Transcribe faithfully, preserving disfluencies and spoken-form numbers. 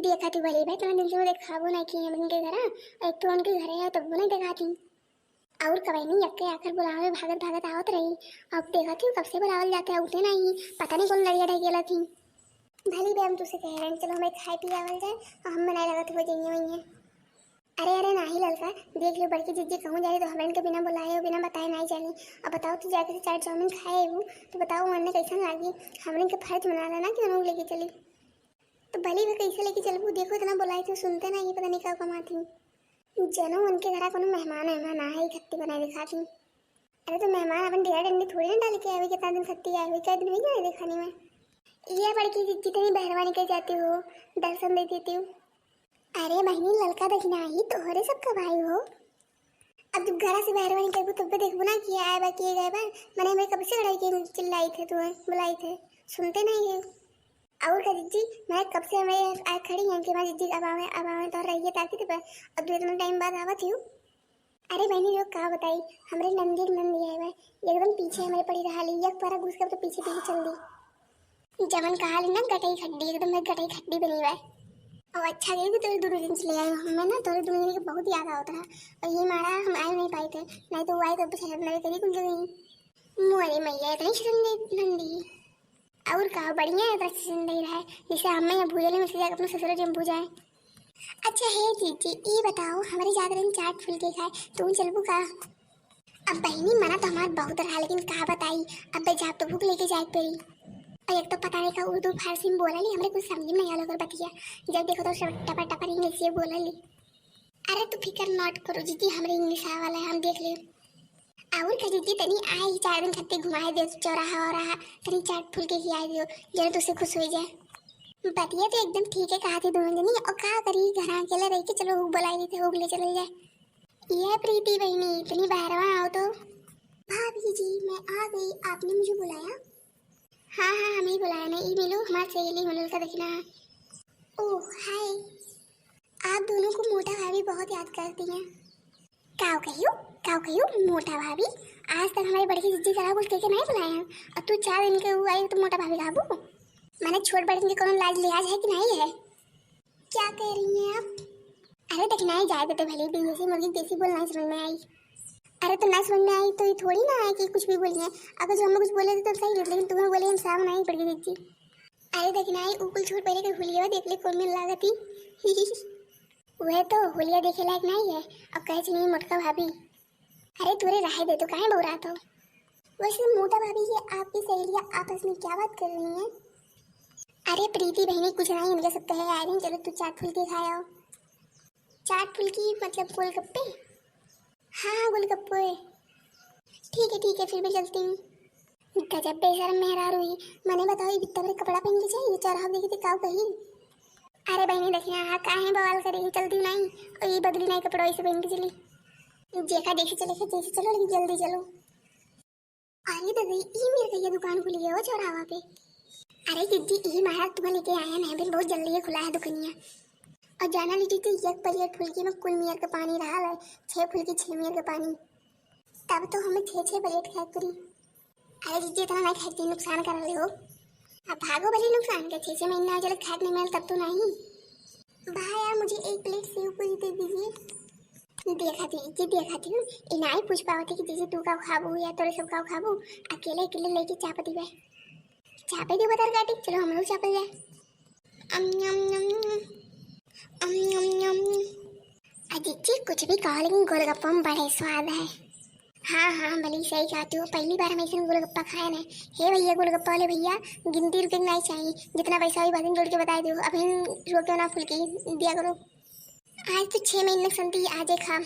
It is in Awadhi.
देखा थी भली भाई, इतना दिन से वो देखाबो नहीं की हमरे इनके घर, एक तो उनके घर है तब वो नहीं देखा थी। और कबई नहीं यक्के आकर बुलावे भागत भागत आवत रही। अब देखा थी कब से बुलावल जाते, उठे नहीं, पता नहीं कौन लड़िया ढकेला थी। भली बे, हम तुसे कह रहे हैं, चलो हमें खाए पिए आवल जाए और हम बनाए लगत हो जाइए वहीं। अरे, अरे, नाही ललका, देख लियो बड़की जिज्जी कहूँ जाए तो हमरे इनके बिना बुलाए और बिना बताए नहीं जानी। अब बताओ, तू जाके चाट चाउमीन खाए हूँ तो बताओ, उन्हें कैसन लागी? हमरे इनके फर्ज बना लेना कि उन्हें लेके चली। तो भली भी कैसे लेके चलबू? देखो, इतना बुलाए थे, सुनते नहीं, पता नहीं का कमाती। जनो उनके घरा कोनो मेहमान वेहमान आए, खत्ती बनाए दिखाती। अरे, तो मेहमान अपन डेरा डंडी थोड़ी ना डाल के आवे, कितना दिन खत्ती आए हुए, क्या दिन हुई गए खाने में। ये बड़की जिज्जी, इतनी बहरवानी कर जाती हो, दर्शन दे देती हो। अरे बहिनी, ललका दखिनाही तोहरे सबका भाई हो। अब जब घरा से बहरवानी करबू तब भी देखबू ना कि आए बा, किए गए बा। मैंने हमें कब से खड़ाई के चिल्लाई थे, तुम्हें बुलाई थे, सुनते नहीं है। और का जिज्जी, मैं कब से हमें आए खड़ी हैं कि मैं जिज्जी अब आवे, अब आवे तो रहिए ताकि तो। अब दो इतना टाइम बाद आवत ही हूँ। अरे बहनी लोग, का बताई, हमरे नंदी के नंदी है वह, एकदम पीछे हमरे पड़ी रहा ली, एक पारा घुस के तो पीछे पीछे चल दी। जवन कहा ली ना गटई खड्डी, एकदम मैं गटई खड्डी बनी बा। और अच्छा गई कि तोरे दोनों दिन चले आए, हमें ना तोरे दोनों दिन के बहुत याद आवत रहा। और ये मारा हम आए नहीं पाए थे, नहीं तो वो आए तो पसंद नहीं करी कुल गई। मोरी मैया, इतनी शर्म दे नंदी। और का बढ़िया है, इतना शर्म दे रहा है, जैसे हमें यहाँ भूजल में से जाकर अपने ससुर जी में भूजाए। अच्छा हे जीजी, ई बताओ, हमरे जात रही चाट फुलकी खाए, तू चलबू का? अब बहिनी, मना तो हमार बहुत रहा, लेकिन का बताई, अब जाब तो भूख लेके जाए के पड़ी। और एक तो पता नहीं का उर्दू फारसी में बोला ली, हमरे कुछ समझ में नहीं आलो ओकर बतिया। जब देखो तो सब टपर टपर इंग्लिश में बोला ली। अरे तू फिकर not करो जीजी, हमरे इंग्लिश वाला है, हम देख ले। और का जीजी, तनी आई चार दिन खत्ते घुमाए दे चौराहा और रहा, तनी चाट फुलकी खियाए दियो, जरा तो से खुश हो जाए। बतिया तो एकदम ठीक है कहा थी दोनों जनी, और का करी, घर अकेले रह के चलो बुलाई देते, हो ले चल जाए। ये प्रीति बहनी, इतनी बहरवा आओ तो। भाभी जी, मैं आ गई, आपने मुझे बुलाया? हाँ, हाँ, हमें ही बुलाया ना, ई मिलो, हमार सहेली हो ललका दखिना। ओह, हाय। आप दोनों को मोटा भाभी बहुत याद करती हैं। काव कहियो, काव कहियो, मोटा भाभी? आज तक हमारी बड़की जिज्जी करा कुछ कह के नहीं बुलाए हैं, और तू चार दिन के हुआ है तो मोटा भाभी कहबू? माने छोट बड़न के कोनो लाज लिहाज है कि नहीं है? क्या कह रही हैं आप? अरे दखिनाई, जाए देते भले, देसी मुर्गी देसी बोल नहीं समझ में आई। अरे तो ना समझ में आई तो ये थोड़ी ना है कि कुछ भी बोलिए, अगर जो हमें कुछ बोले तो सही, लेकिन तुम्हें बोले हम सामने आई पड़ गई देखी। अरे दखिनाई, ऊ कुल छोड़, पहले के हुलिया देख ले कौन मिल लागती। वह तो हुलिया देखे लायक नहीं है, अब कहे चलिए मोटका भाभी। अरे तोरे रहे दे तो काहे बौरात हो? वैसे मोटा भाभी, ये आपकी सहेलियाँ आपस में क्या बात कर रही हैं? अरे प्रीति बहनी, कुछ नहीं, इनके सब कहे आ रही हैं, चलो तू चाट फुल्की खाए आओ। चाट फुल्की मतलब गोलगप्पे? हाँ, हाँ, गोलगप्पे। ठीक है, ठीक है, फिर मैं चलती हूँ। गजब बेशरम मेहरारू ही। मने बताओ, ये बित्ता भर कपड़ा पहन के जाए, ये चौराहा देखे थे काऊ कही। अरे बहनी, देखिए, हाँ, काहे बवाल करे, ये चलती नहीं, और ये बदली नहीं कपड़ा, इसे पहन के चली। जेका देखी चले के जैसे चलो, लेकिन जल्दी चलो। अरे ददई, ई मेरे कहिया दुकान खुली है वो चौराहा पे। अरे जिज्जी, ई महाराज तुम्हें लेके आया ना, बिन बहुत जल्दी ये खुला है दुकनिया। और जाना ली जिज्जी, एक प्लेट फुल्की में कुल मियर के पानी रहा है, छह फुल्की छह मियर के पानी। तब तो हमें छह छह प्लेट खाए करी। अरे जिज्जी, इतना नहीं खाए, नुकसान कर रहे हो। अब भागो भले नुकसान के, छह छह महीना जल खाए नहीं मिल तब तो नहीं। भाई यार, मुझे एक प्लेट सेव पूरी दे दीजिए। देखा थी, ये देखा थी, ये नाई पूछ पावत है कि जैसे तू का खाबू या तोरे सब का खाबू, अकेले अकेले लेके चापती बे। चापे दी बतर काटी, चलो हम लोग चापल जाए। अम, यम, यम, यम। अम, यम, यम। अदिति, कुछ भी कहो, लेकिन गोलगप्पा में बड़े स्वाद है। हाँ, हाँ, भली सही कहती हो, पहली बार हम ऐसे गोलगप्पा खाए ना। हे भैया, गोलगप्पा वाले भैया, गिनती रुके के नहीं चाहिए, जितना पैसा हुई बाद में जोड़ के बताए दो, अभी रुके ना फुल्की दिया करो। आज तो छह महीने संती आज एक खा।